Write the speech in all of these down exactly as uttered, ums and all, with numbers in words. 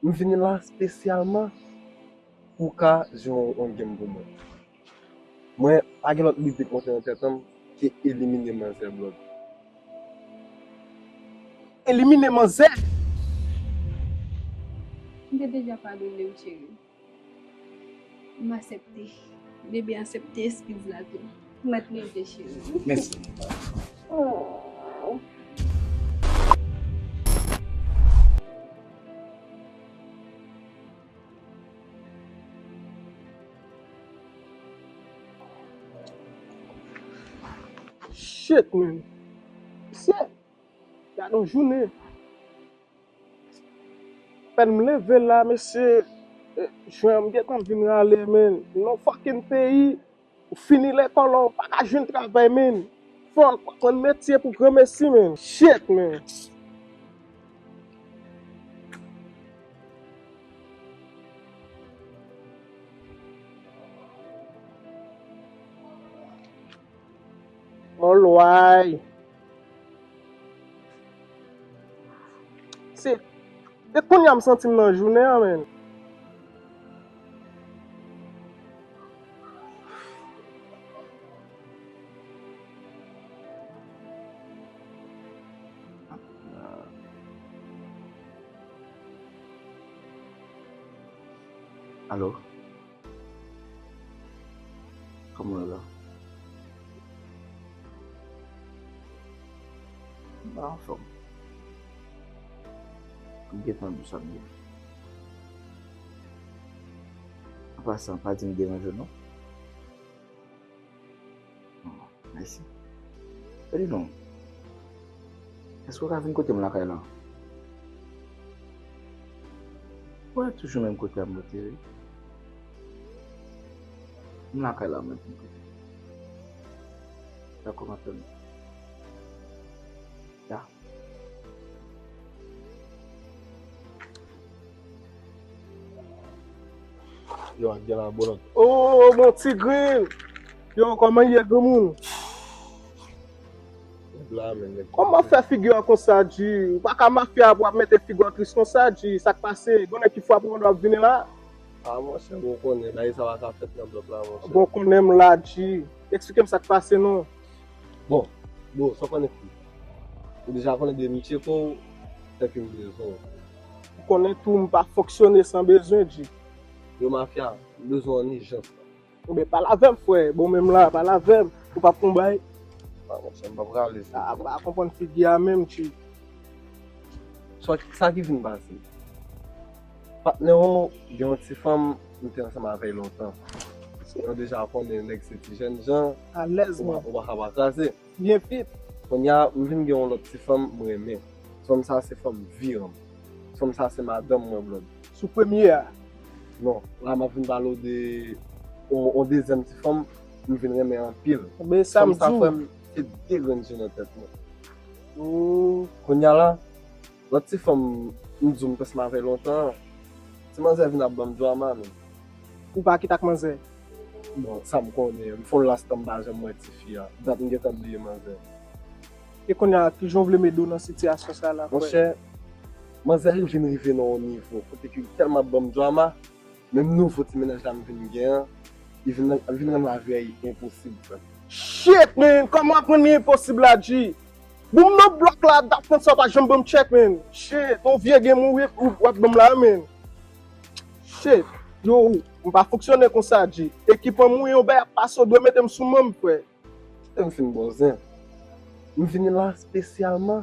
M vini la espesyalman pou w ka jwe yon, yon game pou mwen. Mwen pa gen lòt lide k monte nan tèt an m ke elimine manzè Blood. Elimine manzè? M te deja padone w, cheri. M aksepte. Bebe aksepte eskiz la tou. Mèt leve, cheri. Mèsi. Oh. Shit, man. Shit. Gade yon jounen. Pèn m leve la, mesye. Eh, jwen m gentan vin rale, man. Non fucking peyi. Ou fini lekòl la, ou pa ka jwenn travay, man. Fò w aprann metye pou granmesi, man. Shit, man. Mwen lway. Se, e kounye a m santi m nan jounen an, man. Alo? Kòman w ye la? M pa anfòm. M gentan dous ap byen. An pasan, pa di m deranje w non. Mèsi. Tande non. Èske w ka vin kote m lakay la? Ou wè toujou menm kote a m rete wi. M lakay la menm kote. Dakò, m ap tann ou. Ya. Yo, ak de la bolòt. Oh, mon ti grenn! Yo, kòman ye, granmoun? Nèg la, men, nèg. Kòman fè figi w konsa, G? Ou pa ka mafya pou w ap mete figi w tris konsa, G. Sa k pase? Gon nèg ki frape w pandan w ap vini la? Ah, monchè, bon, ou konnen, bagay sa pa ka fèt nan blòk la, monchè. Bon, konnen m la, G. Eksplike m sa k pase, non. Bon, bro, sa w konnen ki? Ou deja konnen de m tcheke w, tanke m bezwen w. Ou konnen tou, m pa fonksyone san bezwen, G. Yo, mafya, m bezwen w an ijans. Ebyen, pale avè m, frè. Bon, menm la, pale avè m. Ou p ap konn bay. Ah, monchè, m p ap rale, se. Ah, m pa konprann figi a menm, G. Sa, sa ki vin pase? Patnè w gen yon ti fanm, m te ansanm avè l lontan. Nou deja konnen nèg se ti jènjan. Alèz, ou pa, ou pa ka pa kraze. Byen vit. Kounye a, m vin gen yon lòt ti fanm m renmen. Fanm sa se fanm vi an m. Fanm sa se madanm mwen, Blood. Sou premye a? Non, la m ap vin pale w de yon, yon dezyèm ti fanm m vin renmen anpil. Ebyen, sa m di w. Fanm sa, frè m, se de grenn je nan tèt mwen. Oh. Kounye a la, lòt ti fanm m di w m te ansanm avè l lontan an, ti manzè vin ap ban m drama, men. Ou pa kite ak manzè? Bon, sa m konnen, m fè yon las tan m pa janm wè tifi a. Dat m gentan bliye manzè. E kounye a, kijan w vle m ede w nan sitiyasyon sa la, frè? Monchè, manzè vin rive nan yon nivo kote ke li tèlman ap ban m drama, menm nouvo ti mennaj la m vin gen an, li vin, li vin rann lavi a enposib, frè. Shit, man! Kòman w ap rann li enposib la, G? Bon, m nan blòk la, dat konsa w pa janm ban m tchèk, man. Shit, yon vye game ou, ou, w ap ban m la, man. Shit, yo, m pa fonksyone konsa, G. Ekip an m, yon bagay ap pase, w dwe mete m sou men m, frè. Kite m fin ba w zen. M vini la espesyalman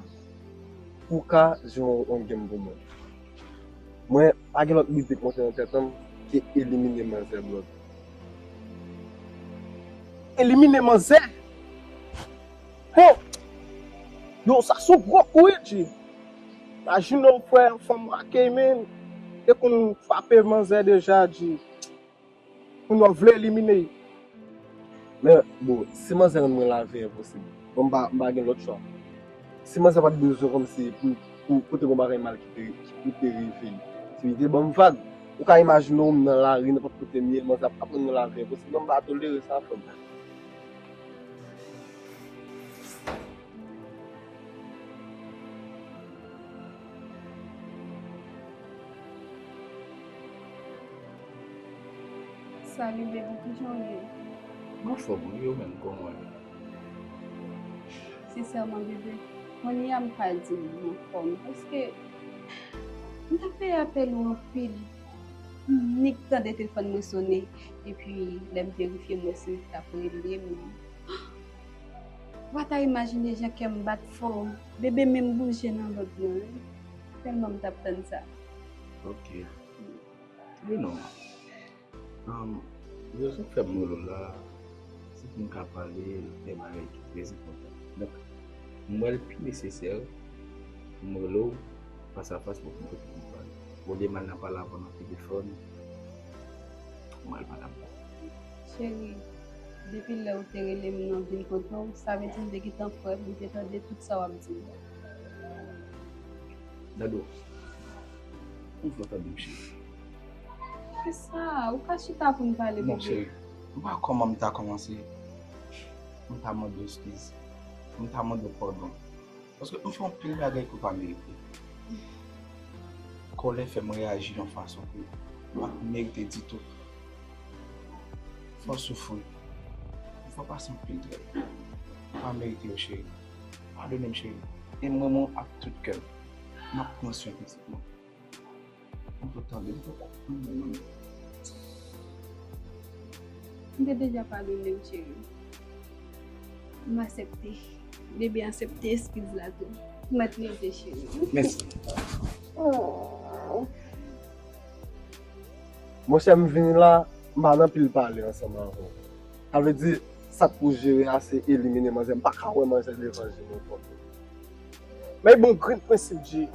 pou w ka jwe yon, yon game pou mwen. Mwen pa gen lòt lide k monte nan tèt an m ke elimine manzè Blood. Elimine manzè? Ho! Yo, sa se yon gwo kou wi, G. Imajine w, frè, yon fanm make, man. Te konn frape manzè deja, G. Kounye a w vle elimine l. Men, bon, si manzè rann mwen lavi enposib, bon, m pa, m pa gen lòt chwa. Si manzè pa t bezwen kòmsi pou, pou kote gon bagay mal ki te, ki pou te rive, si li te ban m vag, ou ka imajine w m nan lari, nenpòt kote m ye, manzè ap, ap rann mwen lavi enposib. Non, m pa tolere sa, frè m. Mwen, Salut bébé, kijan w ye? M anfòm wi, ou menm kòman w ye? Sensèman bébé, kounye a m ka di m anfòm paske m t ap fè apèl ou anpil. M nik tande telefòn mwen sonnen epi lè m verifye m wè se ou ki t ap rele m. Ou pa ta imajine jan kè m bat fò. Bebe menm bouje nan lòd mwen wi. Tèlman m t ap tann sa. Ok. Wi non. Rezon k fè m rele w la, se pou m ka pale de bagay ki trè enpòtan. Donk, m wè l pi nesesè pou m rele w fas a fas pou m konprann. Olye m al nan palavè nan telefòn, m wè l pa t ap bon. Cheri, depi lè ou te rele m nan vin kote w, sa vle di m te gentan prè, m te tande tout sa w ap di m. Dadou, ou fè tande m cheri. Kisa? Ou ka chita pou n pale, bebe. Non, cheri. M pa kòman m ta kòmanse. M ta mande w eskiz. M ta mande w padon. Paske m fè anpil bagay ke w pa merite. Kòlè fè m reyaji yon fason ke m pa merite ditou. Fò w soufri. Fò w pase anpil trè. M pa merite yo, cheri. Padone m, cheri. E m renmen w ak tout kè m. M ap pran swen pitit mwen. M pou tande, m pou konprann mwen menm. M te deja padone w, cheri. M aksepte. Bebe aksepte eskiz la tou. M mèt leve, cheri. Mèsi. Oh. Monchè, m vini la, m pa nan pil pale ansanm avè w. Sa vle di, sa k pou jere a, se elimine manzè. M pa ka wè manzè devan je m ankò. Men bon grenn prensip, Dje.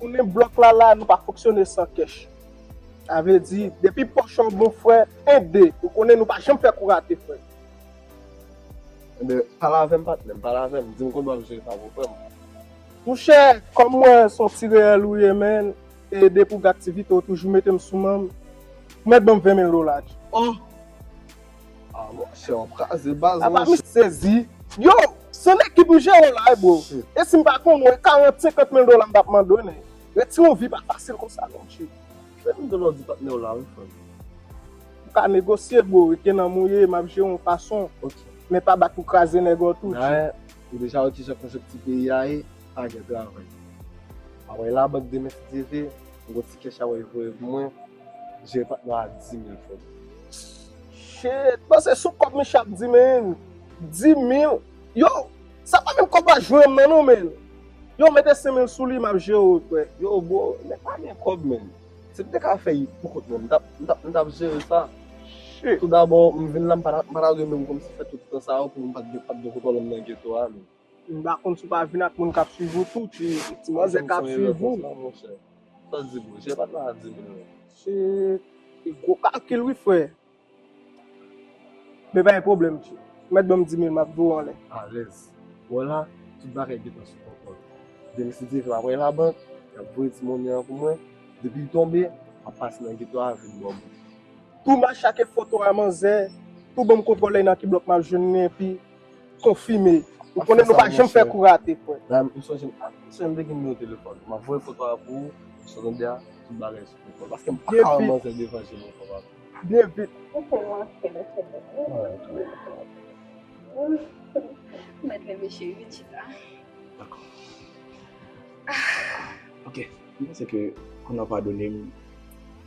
Konnen blòk la la, nou pa fonksyone san kèch. Sa vle di, depi pòch ou bon frè, en de, ou konnen nou pa janm fè kou rate, frè. Ebyen, pale avè m, patnè m, pale avè m. Di m kòman w ap jere sa pou frè m. Monchè, kòm mwen se yon ti reyèl ou ye, men, e depi w gen aktivite, ou toujou mete m sou manm. Ou mèt ban m ven mil dola, Dje. Oh! Ah, monchè, w ap kraze baz, monchè. Apa m sezi. Yo, se yon ekip m jere la, wi, bro. Shit. E si m pa konn ou, e karant, senkant mil dola m t ap mande w, nèg. Retire yon vi pa fasil konsa, non, monchè. Fè m de lòd di patnè w la, wi, frè m. M ka negosye, bro. Rete nan mouye, m ap jere yon fason. Ok. Men pa bat pou kraze nèg ou tou, Dayè, ou deja wè kijan konjonkti peyi a ye, pa gen travay. Apre labank demen si Dye vle, m gon ti kèch a voye pou mwen, jere patnè w a di mil frè m. Shit, panse sou kòb Michel ap di, men. Di mil. Yo, sa pa menm kòb a jwe m nan, non, men. Yo, mete senk mil sou li, m ap jere w, frè. Yo, bro, men pa gen kòb, men. Si m te ka fè pou kont mwen, m t ap, m t ap, m t ap jere sa. Shit. Toudabò, m vin la, m pa ta, m pa ta dwe menm kòmsi fè tout tan sa yo pou m pa t gen, pa t gen kontwòl m nan geto a, men. M pa konn si w pa vin ak moun k ap swiv ou tou, ti, ti manzè k ap swiv ou. Sa w di, bro, jere patnè a di mil, non. Se, se gwo kalkil, wi, frè. Men pa gen pwoblèm, Dje. Ou mèt ban m di mil, m ap voye w anlè. Alèz. Bon, la, tout bagay gentan sou kontwòl. Demen si Dye vle, m ap al labank, y ap voye ti monnen an pou mwen. Depi l tonbe, m ap pase nan geto a, vin ba w bout. Tou mache ak foto a manzè, tou ban m kontwòl nan ki blòk m ap jwenn li, epi konfime. Ou konnen nou pa janm fè kou rate, frè. M sonje, m sonje m te gen nimewo telefòn. M ap voye foto a pou ou, ou sot tonbe a, tout bagay sou kontwòl. Paske m pa ka wè manzè devan je m ankò, papa. Byen vit. Ou tèlman fè lè fè lè. Mèt leve cheri, vin chita. Dakò. Ok. M panse ke kounye a w padone m,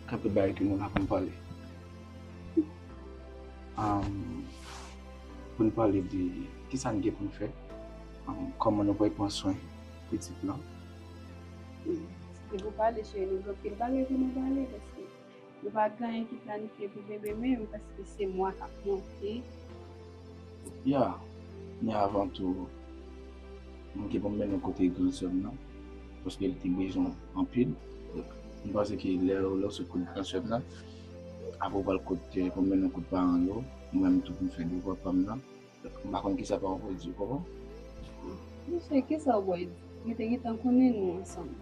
gen anpil bagay ke nou la pou n pale. Am, pou n pale de kisa n gen pou n fè, am, kòman nou pral pran swen pitit lan. Se pou pale, cheri, nou gen anpil bagay pou nou pale, paske nou pa gen anyen ki planifye pou bebe menm, paske se mwa k ap monte. Ya, men avan tou, m gen pou m mennen w kote gran sè m nan, paske li te bezwen w anpil. M panse ke lè, lè w sot kote gran sè m nan, apre w pral kote, pou m mennen w kote paran yo, mwen menm tou pou m fè devwa pa m nan. M pa konn kisa paran w pral di, ou konprann? Monchè, kisa w pral di? Yo te gentan konnen nou ansanm.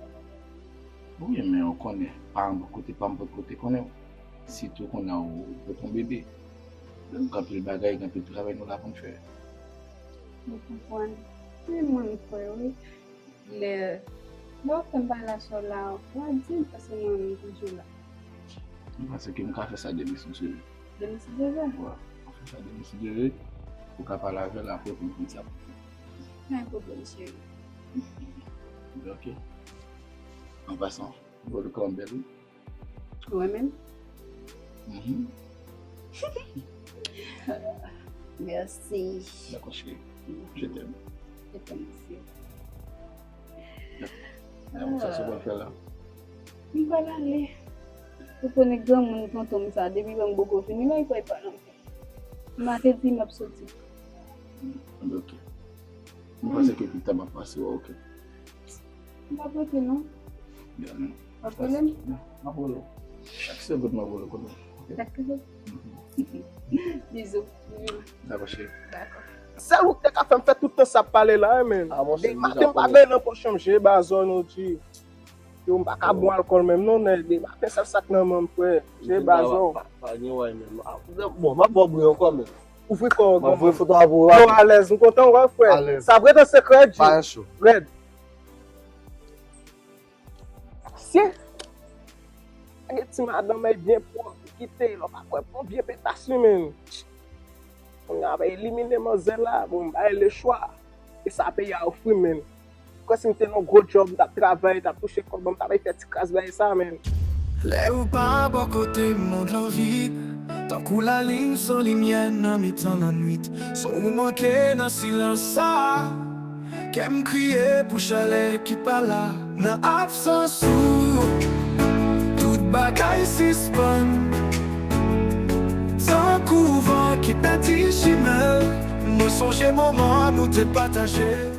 Wi, men ou konnen, paran bò kote pa m potko te konnen w. Sitou kounye a ou, ou pot yon bebe. Gen anpil bagay, gen anpil travay nou la pou n fè. Mwen konprann. Men mwen kwè wi. Lè, lè w fè m pale a sè w la, w a di m paske mwen menm toujou la. M panse ke m ka fè sa demen si Dye vle. Demen si Dye vle. Wè, an fè sa demen si Dye vle. Ou ka pale avè l apre pou m konn sa pou fè. Pa gen pwoblèm, cheri. Ok. An pasan, vòlè kò an bèl wi. Ou renmen m? Mhm. Mèsi. Dakò, cheri. Je t'aime. Je t'aime aussi. Dakò, sa se pral fè la. M pral ale. Ou konnen granmoun tonton m sa, depi wè m poko vini la, li kwè pa nan fè. M a te di m ap soti. Ok. M panse ke pita m ap pase wè, ok. M pa prete non. Bien, non. Pa prete non. Non, m ap rele w. Chak segonn m ap rele w konnen. Ok. Dakò. Bizou. Dakò, cheri. Dakò. Sèl ou k te ka fè m fè tout tan sa ap pale la, men. Ah, mon De cheri, maten deja m pa konnen. Benyen nan pòch mwen, m jere bazò nou di. Yo, m pa ka bwè alkòl menm non, nèg. De maten sèl sa k nan men m, frè. Jere bazò. Pa, pa gen wè menm. Ah, bon, m ap ba w bri ankò, men. Ouvri kò w, M ap voye foto a pou Yo, ou. Alèz, m kontan wè, frè. Alèz. Sa vrè tan sekrè, di. Pa gen cho. Rèd. Sye. Gen ti madanm ay byen pwòp, kite, lò pa kwè, bon vye petas li, men. Kounye a, elimine manzè la, bon, m bay le chwa. E sa peyi a ofri m, men. Kwè si m te nan gwo djòb, m t ap travay, m t ap touche kòb, m t ap fè ti kras bay sa, men. Lè ou pa bò kote m, mond lan vid. Tankou lalin san limyè nan mitan lannwit. Son ou manke nan silans sa. Kè m kriye pou chalè ki pa la. Nan absans ou, tout bagay sispann. Tankou van ki pèdi chimen l. Mwen sonje moman nou te pataje.